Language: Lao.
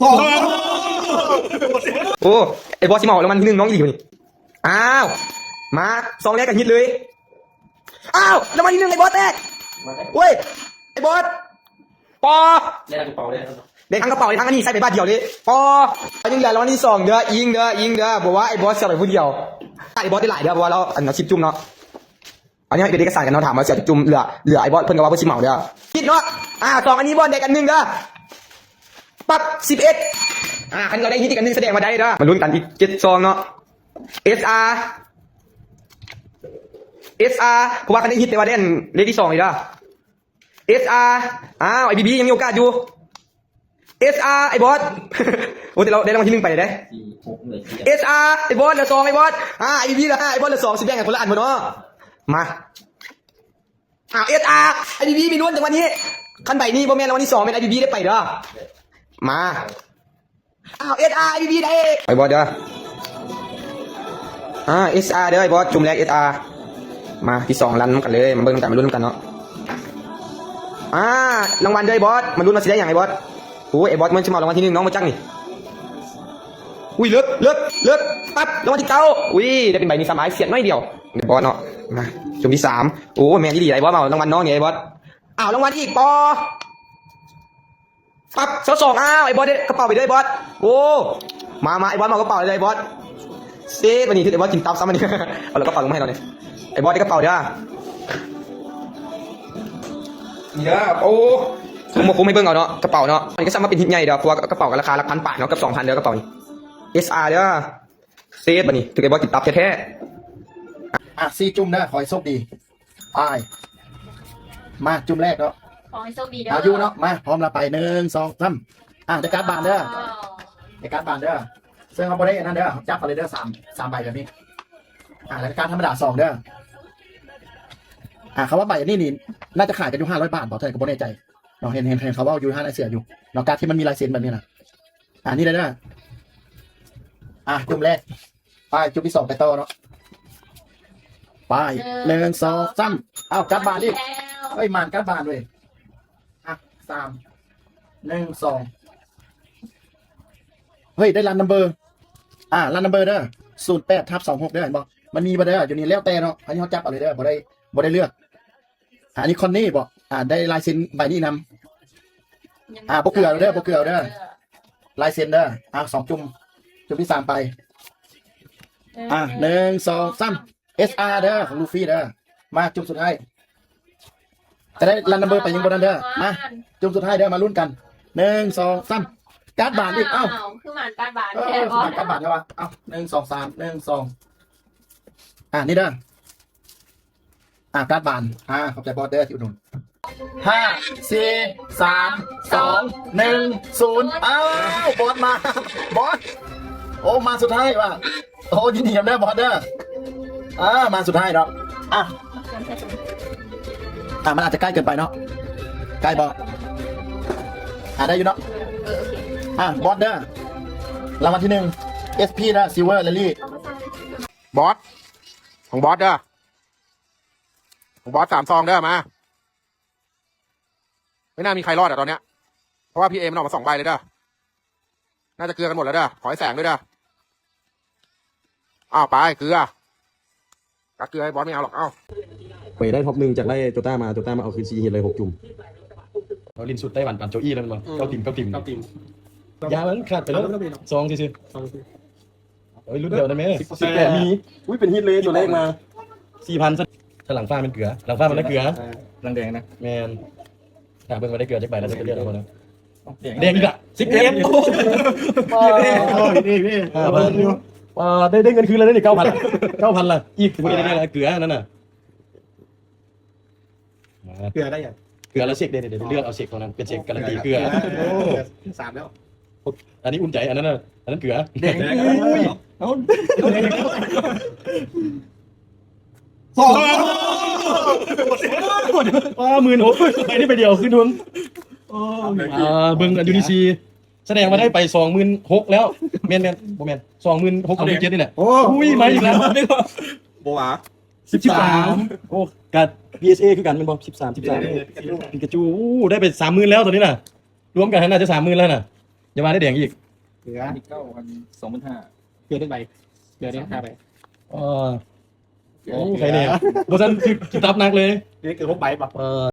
ສອງ ໂອ້ ໄອ້ບອດຊິເໝົາລາງວັນທີໜຶ່ງນ້ອງອີ່ຫຼີບໍ່ນີ້? ອ້າວ ມາ ຊອງແລກກໍຮິດເລີຍ. ອ້າວ ລາງວັນທີໜຶ່ງ ໄອ້ບອດແຕກ. ໂອ້ຍ ໄອ້ບອດ ປໍ ໄດ້ທັງກະເປົາເລີຍ ໄດ້ທັງກະເປົາ ໄດ້ທັງອັນນີ້ ໃສ່ໄປບາດດຽວເລີຍ ປໍ. ອັນຍັງເຫຼືອລາງວັນທີສອງເດີ ອີງເດີ ອີງເດີ. ບໍ່ວ່າໄອ້ບອດຊິເອົາໄປຜູ້ດຽວ ໄອ້ບອດໄດ້ຫຼາຍເດີ ເພາະວ່າລາວອັນເອົາສິບຈຸ່ມເນາະ. ອັນນີ້ເປັນເອກະສານກັນເນາະ ຖາມວ່າຊິເອົາຈັກຈຸ່ມ ເຫຼືອ ເຫຼືອໄອ້ບອດ ເພິ່ນກໍວ່າເພິ່ນຊິເໝົາເດີ. ຜິດເນາະ. ອ່າ ສອງອັນນີ້ບອດແດກອັນໜຶ່ງເດີ. ປັບ ສິບເອັດ. ອ່າ ຄັນເຮົາໄດ້ຮີດອີກອັນໜຶ່ງ ສະແດງວ່າໄດ້ເດີ. ມາລຸ້ນກັນອີກເຈັດຊອງເນາະ. ເອສອາ ເອສອາ ເພາະວ່າຄັນໄດ້ຮີດແປວ່າໄດ້ອັນເລກທີສອງນີ້ເດີ. ເອສອາ ອ້າວ ໄອບີບີ ຍັງມີໂອກາດຢູ່. ເອສອາ ໄອ້ບອດ ໂອ້ ແຕ່ລາວໄດ້ລາງວັນທີໜຶ່ງໄປເດ້. ເອສອາ ໄອ້ບອດ ເຫຼືອສອງ ໄອ້ບອດ. ອ່າ ໄອບີບີ ເຫຼືອຫ້າ ໄອ້ບອດ ເຫຼືອສອງ ຊິແບ່ງກັນຄົນລະອັນບໍ່ເນາະ? ມາ ອ້າວ ເອສອາ ໄອບີບີ ມີລຸ້ນຈັງຫວະນີ້. ຄັນໃບນີ້ບໍ່ແມ່ນລາງວັນທີສອງ ແມ່ນໄອບີບີໄດ້ໄປເດີ. ມາ ອ້າວ ເອສອາ ໄອບີບີ ໄດ້ ໄອ້ບອດເດີ. ອ່າ ເອສອາ ເດີ ໄອ້ບອດ ຈຸ່ມແລກ ເອສອາ. ມາ ທີສອງ ລັນນຳກັນເລີຍ ມາເບິ່ງນຳກັນ ມາລຸ້ນນຳກັນເນາະ. ອ່າ ລາງວັນເດີ ໄອ້ບອດ ມາລຸ້ນວ່າຊິໄດ້ຫຍັງ ໄອ້ບອດ. ໂອ້ຍ ໄອ້ບອດ ມັນຊິເໝົາລາງວັນທີໜຶ່ງ ນ້ອງບໍ່ຈັກນີ້. ອຸ້ຍ ເລິກ ເລິກ ເລິກ ປັບ ລາງວັນທີເກົ້າ. ອຸ້ຍ ໄດ້ເປັນໃບນີ້ສະບາຍ ສຽດໜ້ອຍດຽວ ໄອ້ບອດເນາະ. ມາ ຈຸ່ມທີສາມ. ໂອ້ ແມ່ນອີ່ຫຼີ ໄອ້ບອດ ເອົາລາງວັນນ້ອງນີ້ ໄອ້ບອດ. ອ້າວ ລາງວັນອີກ ປໍ ປັບ ຊາວສອງ. ອ້າວ ໄອ້ບອດໄດ້ກະເປົາໄປເດີ ໄອ້ບອດ. ໂອ້ ມາ ມາ ໄອ້ບອດ ມາເອົາກະເປົາເລີຍ ໄອ້ບອດ. ເຊັດ ບາດນີ້ຖືກໄອ້ບອດກິນຕັບຊ້ຳ ບາດນີ້. ເອົາລະກະເປົາລົງມາໃຫ້ລາວແດ່. ໄອ້ບອດໄດ້ກະເປົາເດີ. ນີ້ເດີ. ໂອ້ ຄຸມບໍ່ຄຸມໃຫ້ເບິ່ງເອົາເນາະ ກະເປົາເນາະ. ອັນນີ້ກໍຊ້ຳມາເປັນຮີດໃຫຍ່ເດີ ເພາະວ່າກະເປົາກໍລາຄາຫຼັກພັນປາຍເນາະ ເກືອບສອງພັນເດີ ກະເປົານີ້. ເອສອາ ເດີ. ເຊັດ ບາດນີ້ຖືກໄອ້ບອດກິນຕັບແທ້ໆ. ອ່ະ ສີ່ຈຸ່ມເດີ ຂໍໃຫ້ໂຊກດີ. ໄປ ມາ ຈຸ່ມແລກເນາະ. ຂໍໃຫ້ໂຊກດີເດີ. ອາ ຢູ່ເນາະ. ມາ ພ້ອມລະ ໄປ ໜຶ່ງ ສອງ ສາມ. ອ່າ ໄດ້ກາດບານເດີ ໄດ້ກາດບານເດີ. ເຊິ່ງເຮົາບໍ່ໄດ້ອັນນັ້ນເດີ ເຮົາຈັບເອົາເລີຍເດີ ສາມ ສາມໃບແບບນີ້. ອ່າ ແລ້ວກາດທຳມະດາສອງເດີ. ອ່າ ຄຳວ່າໃບອັນນີ້ນີ້ ໜ້າຈະຂາຍກັນຢູ່ຫ້າຮ້ອຍບາດບໍ່ ເທົ່າໃດກໍບໍ່ແນ່ໃຈເນາະ. ເຫັນ ເຫັນ ເຫັນເຂົາເວົ້າຢູ່ຮ້ານອ້າຍເສືອຢູ່ເນາະ ກາດທີ່ມັນມີລາຍເຊັນແບບນີ້ນະ. ອ່າ ນີ້ເດີ. ອ່າ ຈຸ່ມແລກ ໄປ ຈຸ່ມທີສອງໄປຕໍ່ເນາະ. ໄປ ໜຶ່ງ ສອງ ສາມ. ອ້າວ ກາດບານອີກ. ເຮີ້ຍ ໝານກາດບານເວີຍ. ອ່ະ ສາມ ໜຶ່ງ ສອງ. ເຮີ້ຍ ໄດ້ລັນນຳເບີ. ອ່າ ລັນນຳເບີເດີ ສູນແປດທັບສອງຫົກເດີ. ເຫັນບໍ່ ມັນມີບໍ່ເດີ ຢູ່ນີ້ ແລ້ວແຕ່ເນາະ. ອັນນີ້ເຮົາຈັບເອົາເລີຍເດີ ບໍ່ໄດ້ ບໍ່ໄດ້ເລືອກ. ອ່າ ອັນນີ້ຄອນນີ້ບໍ່. ອ່າ ໄດ້ລາຍເຊັນໃບນີ້ນຳ. ອ່າ ບໍ່ເກືອເດີ ບໍ່ເກືອເດີ ລາຍເຊັນເດີ. ອ່າ ສອງຈຸ່ມ ຈຸ່ມທີສາມໄປ. ອ່າ ໜຶ່ງ ສອງ ສາມ. ເອສອາ ເດີ ຂອງລູຟີເດີ. ມາ ຈຸ່ມສຸດທ້າຍ ຈະໄດ້ລັນນຳເບີໄປຍັງບໍ່ທັນເດີ. ມາ ຈຸ່ມສຸດທ້າຍເດີ ມາລຸ້ນກັນ. ໜຶ່ງ ສອງ ສາມ. ກາດບານອີກ. ອ້າວ ຄືໝານກາດບານ ເອີ ແທ້ ຄືໝານກາດບານແທ້ວະ. ເອົ້າ ໜຶ່ງ ສອງ ສາມ ໜຶ່ງ ສອງ. ອ່າ ນີ້ເດີ. ອ່າ ກາດບານ. ອ່າ ຂອບໃຈບອສເດີທີ່ອຸດໜູນ. ຫ້າ ສີ່ ສາມ ສອງ ໜຶ່ງ ສູນ. ອ້າວ ບອສມາ ບອສ. ໂອ້ ມາສຸດທ້າຍວ່າ. ໂອ້ ຍິນດີນຳເດີບອສເດີ. ອ່າ ມາສຸດທ້າຍເນາະ. ອ່ະ ອ່າ ມັນອາດຈະໃກ້ເກີນໄປເນາະ. ໃກ້ບໍ່? ອ່າ ໄດ້ຢູ່ເນາະ. ອ່າ ບອສເດີ ລາງວັນທີໜຶ່ງ ເອສພີເດີ ຊິລເວີ ແລນລີ. ບອສ ຂອງບອສເດີ ຂອງບອສ ສາມຊອງເດີ. ມາ ไม่น่ามีใครรอดอะตอนเนี้ย เพราะว่าพี่เอมันออกมาสองใบเลยเด้อ น่าจะเกลือกันหมดแล้วเด้อ ขอให้แสงด้วยเด้อ อ้าว ไป เกลือ กักเกลือให้บอสไม่เอาหรอก เอ้า ไปได้ท็อปหนึ่งจากไล่โจต้ามา โจต้ามาเอาคืน ซี เฮดเลย หก จุ่ม เราลินสุดไต้หวันปันโจอี้แล้วมันบอก อืม เก้าติ่ม เก้าติ่ม เก้าติ่ม ยามันขาดไปแล้ว เอาแล้ว สองซื่อๆ สองซื่อ โอ้ย รุ่นเดียวได้ไหม สิบแปด สิบแปด มี อุ้ย เป็นฮิตเลยตัวเลขมา สี่พัน ซะ ถ้าหลังฟ้ามันเกลือ หลังฟ้ามันได้เกลือ เออ หลังแดงนะ แม่น ถ้าเบิ่งว่าได้เกลือจักใบแล้วจะเลือกเอาคนนั้น แดง แดงอีกละ สิบเอ็ด โอ้โห โอ้ย นี่พี่ ห้าพัน อยู่ อ่า ได้ ได้เงินคืนแล้วนี่ เก้าพัน เก้าพัน ละ อีก เกลือ เกลือนั่นน่ะ มา เกลือได้ยัง เกลือแล้วเช็ค เดี๋ยว เดี๋ยวเลือกเอาเช็คเท่านั้น เป็นเช็คการันตีเกลือ โอ้ สามแล้ว อันนี้อุ่นใจ อันนั้นน่ะ อันนั้นเกลือ แดง อุ้ย เอา สอง อ่า หมื่นหก ไปนี่ไปเดียว ขึ้นทุน โอ้ อ่า เบิ่งอันยูนิซี แสดงว่าได้ไป สองหมื่นหก แล้ว แม่นๆ บ่แม่น สองหมื่นหก สองหมื่นเจ็ด นี่แหละ โอ้ อุ้ย มาอีกแล้ว บ่หวา สิบสาม โอ้ กับ พี เอส เอ คือกันแม่นบ่ สิบสาม สิบสาม ปิกาจู โอ้ ได้ไป สามหมื่น แล้วตอนนี้น่ะ รวมกันน่าจะ สามหมื่น แล้วน่ะ ຢ່າມາໄດ້ແດງອີກ ເກືອ ອັນນີ້ເກົ້າພັນ ສອງພັນຫ້າ ເກືອໄດ້ໃບ ເກືອໄດ້ຫ້າໃບ ເອີ ໂອ້ ໃຄແນ່ ບໍ່ຊັ້ນຄືຊິຕັບໜັກເລີຍ ນີ້ເກືອຫົກໃບບໍ່ ເອີ.